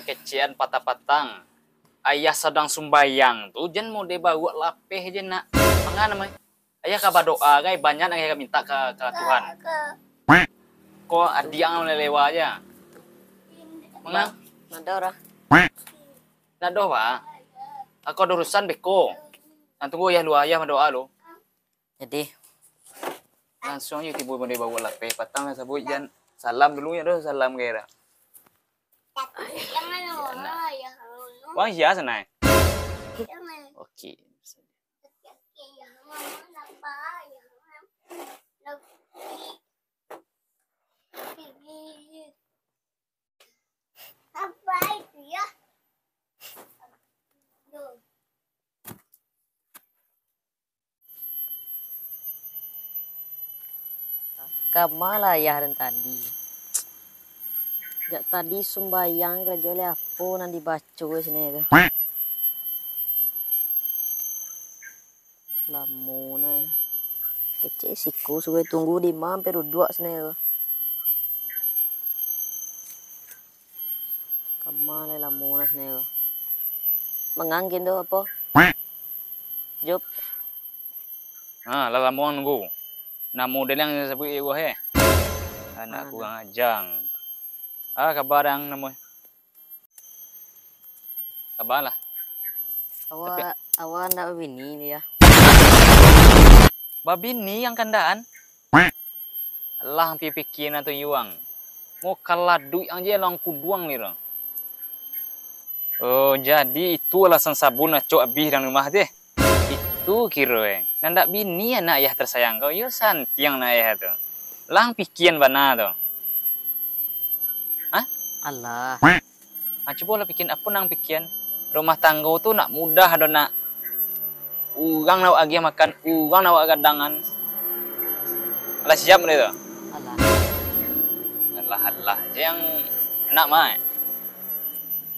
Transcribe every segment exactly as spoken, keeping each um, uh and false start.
Kecekan patang-patang. Ayah sadang sumbayang tu, jan mode bauak lapeh je nak. Manga namo? Ayah ka badoa, gai, banyak nan ayah ka mintak ka, ka Tuhan. Ko adiak ang lelewa aja. Manga? Nado lah. Nado, Pak. Aku ada urusan beko. Nah, tunggu ayah luar, ayah badoa lu. Jadi, langsung aja tibo mode bauak lapeh. Patang lah sabuik jan salam dulu ya doh, salam kira. Wang sia sana. Oke. Apa itu ya? Kama lah ayah den tadi. Jak tadi sumbayang karajo lai apo nan dibaco sini tu. Lamo nai. Kecek siko suruh tunggu di ma ampe duduak sini tu. Kama lai lamo na sini ko. Manga den tu apo? Jawab. Ha, lah lamo nunggu. Namo den nan sabuik e gua he. Anak kurang ajang. Ah, kaba ang namo? Kaba lah. Awak, awak ndak babini, ya? Babini ang kandaan? Alah, ang pikia-pikia na tu yuang. Mau kaladuik ang je lang kuduang ni orang. Oh, jadi itu alasan sabun acok abih dalam rumah tu, eh? Itu kiro, eh. Nandak bini anak ayah tersayang kau, yo santiang anak ayah tu. Lang pikian bana tu. Hah? Alah. Ha, cubolah pikian, apo nan pikian? Rumah tanggo tu nak mudah do nak. Urang nak agiah makan, urang nak gadangan. Alah siap dia tu? Alah. Alah, alah. Jangan nak mai.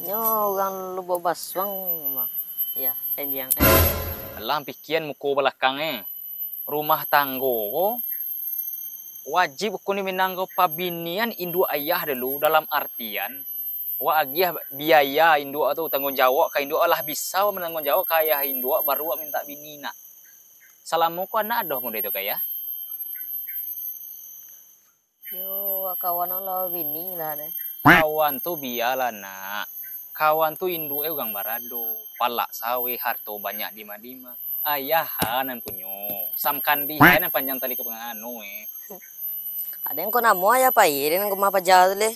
Nyo urang Lubuk Basuang, Bang. Iya, enjiang. Alah pikian muko balakang eh. Rumah tanggo ko wajib hukum di Minang ko pabinian induak ayah dulu, dalam artian, wak agiah biaya induak tu, tangguang jawab ka induak, lah bisa manangguang jawab ka ayah induak, baru wak mintak bini nak. Salamo ko anak adoh model tu ka ayah? Yo, wak kawan lah bini lah deh. Kawan tu bialah nak. Kawan tu induak e urang barado, palak saweh, harto banyak dima-dima. Ayah ha nan punyo, sam kandi ha nan panjang tali ka pangano eh. Ado nan ko namo ayah pai den ka rumah paja tu leh.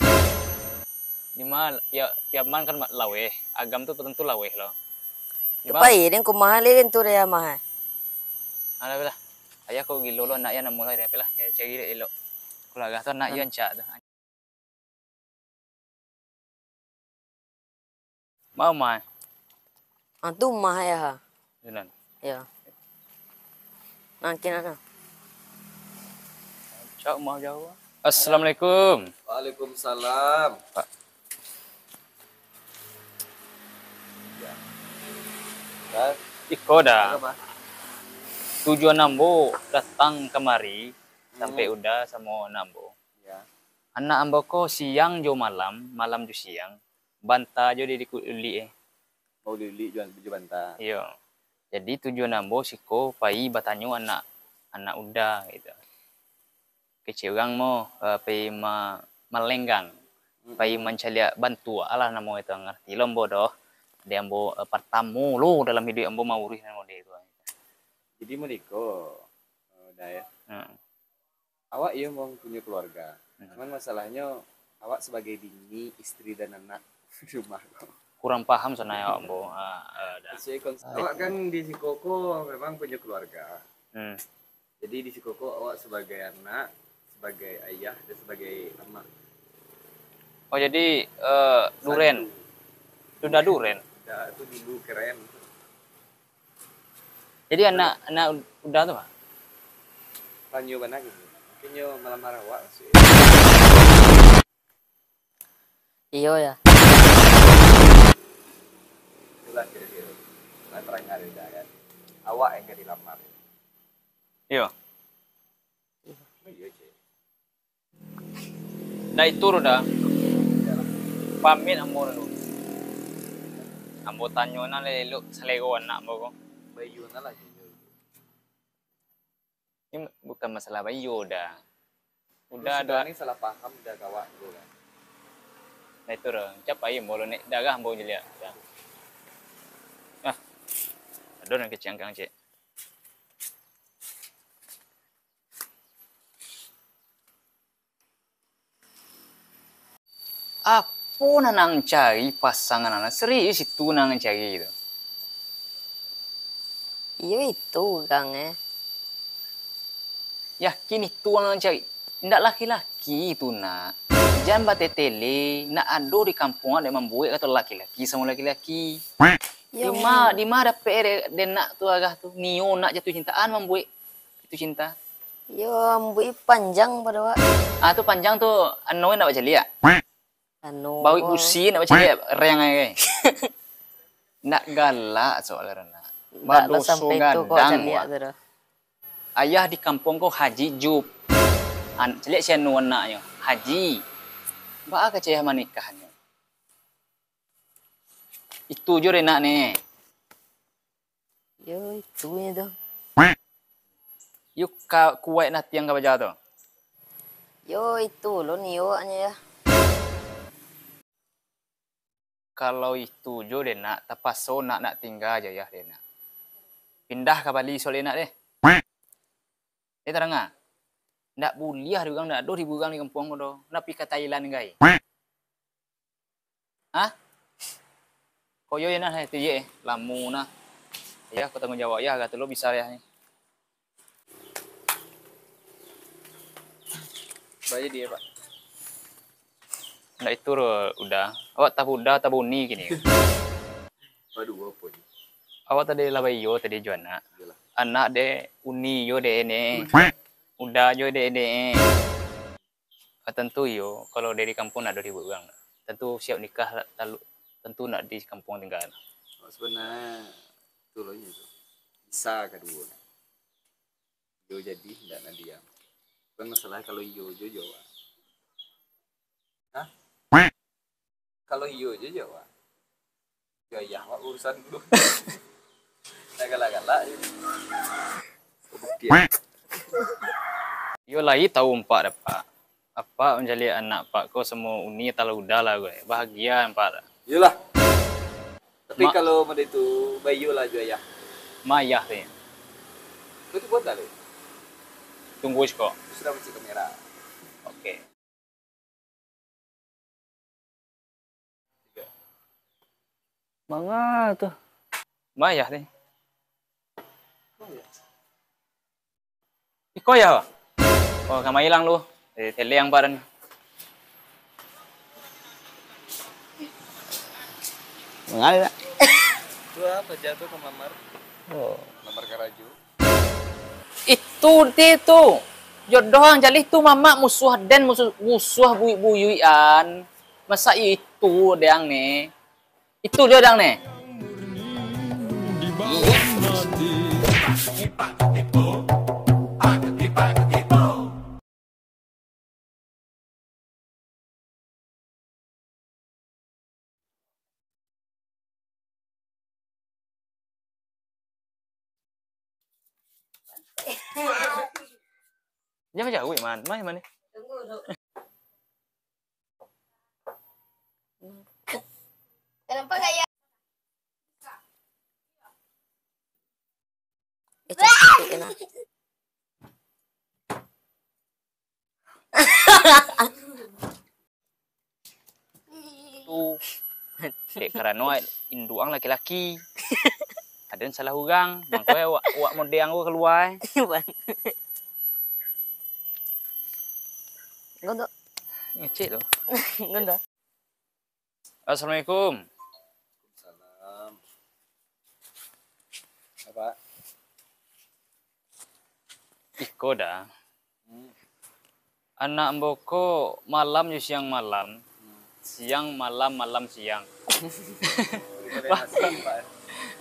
Di ma, Pia-, Piaman kan ma-, laweh, agam tu tantu laweh lo. Di ma? Pai den ka rumah leh den tu deh amah eh. Alah, alah. Ayah ko gilo lo, anak ayah namo lah, apalah. Ya, cari elok-elok. Keluarga tu anak ayah ancak tu. Mama. Ah, tu mah ya. Jalan. Ya. Nangkin ana. Cak mah jauh. Assalamualaikum. Waalaikumsalam. Pak. Ya. Iko dah. Apa? Tujuan ambo datang kamari sampai Uda samo anak ambo. Ya. Anak ambo ko siang jo malam, malam jo siang, banta jo di, di ulik eh. Oh, ulik-ulik jo, jo banta. Iyo. Jadi tujuan ambo siko pai batanyo anak, anak Uda gitu. Kecek urang mo, eh, pai ma-, malenggang, pai mancaliak bantuak lah namo itu, ngarti lo ambo doh. Di ambo, eh, partamo lo dalam iduik ambo mauruih namo de tu. Jadi model iko, eh, Uda. Hmm. Awak iyo memang punyo keluarga. Hmm. Cuman masalahnyo, awak sabagai bini, istri, dan anak di rumah ko. Kurang paham sabananyo awak, Bo. Ah, ah, dah. Awak kan di siko ko memang punyo keluarga. Hmm. Jadi di siko ko awak sabagai anak, sabagai ayah, dan sabagai amak. Oh, jadi, eh, duren. Duda duren. Duda tu dulu keren. Jadi anak, anak Uda tu, Pak? Tanyo bana gitu. Mungkin nyo malamar awak maksudnyo. Iyo, ya. Itulah kiro-kiro. Lah tarang ari dah kan. Awak yang ka dilamar. Iyo. Iyo, Cik. Nah, itu Ruda. Pamit ambo dulu. Ambo tanyo nan elok salero anak ambo ko. Baiyo nan lah, Jun. Ini bukan masalah baiyo, Da. Uda, sudah, Da. Ni salah paham, Da, ka awak tu kan. Nah, itu dah. Capai ambo lo nek darah ambo je liak. Ah. Ado nan kecil angkang, cek. Apo nan ang cari pasangan anak? Serius itu nan ang cari tu? Iyo itu, Kang, eh. Yakin itu nan ang cari? Ndak laki-laki tu, Nak. Jan batetele, nak ado di kampuang dek mambuek kato laki-laki samo laki-laki. Yo. Di ma, di ma dapek dek, dek nak tu arah tu? Nio nak jatuh cintaan mambuek itu cinta. Yo, ambuik panjang pado awak. Ah, tu panjang tu, anu ndak bacaliak? Anu. Bawik busi ndak bacaliak, reng ai. Ndak galak soalnya, Nak. Ndak lah. Badoso sampai tu kok gadang caliak awak tu doh. Ayah di kampuang ko Haji Jup. An-, caliak si anu anaknyo, Haji. Baa kecek ayah manikahnyo? Itu jo dek nak ni. Yo, itu nyo tu. Yo ka-, kuaik natiang ka baja tu. Yo, itu lo nio nyo ya. Kalau itu jo dek nak, tapaso nak, nak tingga jo ayah dek nak. Pindah ka Bali soal dek nak deh. Eh, tadanga? Ndak buliah di urang, ndak ado di urang di kampuang ko doh. Nak pi ka Thailand gai. Hah? Koyo yo nah, eh, tu je, eh. Lamo nah. Yo, ko tangguang jawab yo, agak tu lo bisa yo ni. Bayar dia, Pak. Ndak itu lo, Uda. Awak tabuda, tabuni kini. Waduh, apo ni? Awak tadi lah baiyo tadi jo anak. Iyolah. Anak dek uni yo dek ene. Uda jo dek ene. Ah, tantu iyo, kalau dari kampuang ndak ado dibuek urang. Tantu siap nikah, talu-, tantu ndak di kampuang tingga. Oh, sebenarnya tu lo nyo tu. Bisa kaduo. Iyo jadi, ndak nak diam. Bukan masalah kalau iyo jo, jo, Wak. Hah? Kalau iyo jo, jo, Wak. Yo, ayah awak urusan dulu. Ndak galak-galak je. Bukti. Iyo lai tahu Apak dapek. Apak mancaliak anak Apak ko samo uni talah Uda lah gue. Bahagia Apak. Iyolah. Tapi ma- kalau model itu, baiyo lah jo ayah. Ma ayah tu. Itu pun tak boleh. Tunggu siko. Sudah masuk kamera. Oke. Manga tu? Ma ayah ni. Iko ayah, Pak? Oh, kama ilang lu. Eh, teleng, Pak, dan. Manga, Pak? Tu apa jatuh ke mamar? Oh. Mamar karajo. Itu ti tu. Jodoh ang jaleh tu mamak musuah den, musuah, musuah buyuik-buyuikan. Masa itu dang ni. Itu jo dang ni. Jangan jauh, Man. Mai, Man. Tunggu dulu. Eh, nampak gak ya? Eh, cantik, cantik, nah. Tu, dek karano induak ang laki-laki. Ado nan salah urang, mangko awak, awak model ang ko kalua, eh. Ngecek tu. Assalamualaikum. Salam. Apa? Iko dah. Hmm. Anak ambo ko malam jo siang malam, hmm, siang malam, malam siang.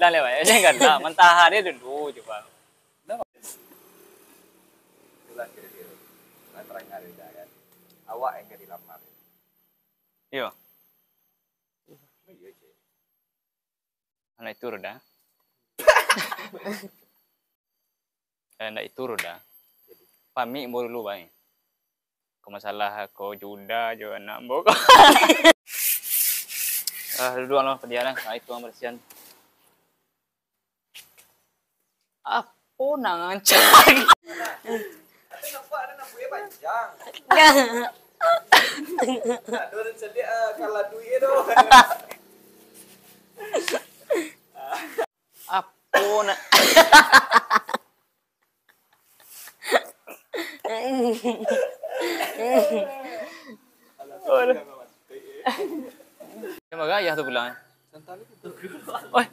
Lah lewat, jangan lah. Mantah dia dulu, coba. Kenapa? Itulah kira-kira. Lah terang hari dah kan. Awak yang ka dilamar. Iyo. Oh, iyo, cik. Anak itu Roda. Eh, ndak itu Roda. Pamik ambo dulu bae. Ko masalah ko Juda jo anak ambo ko. Ah, duduak lah, padiah lah. Ah, itu ang barasiahan. Apo nan cari? Ado nampak, ado nampak panjang. Ado nan caliak, ah, kalah duit tu. Apo nak? Alah, yang marah ayah tu pulang. Oi,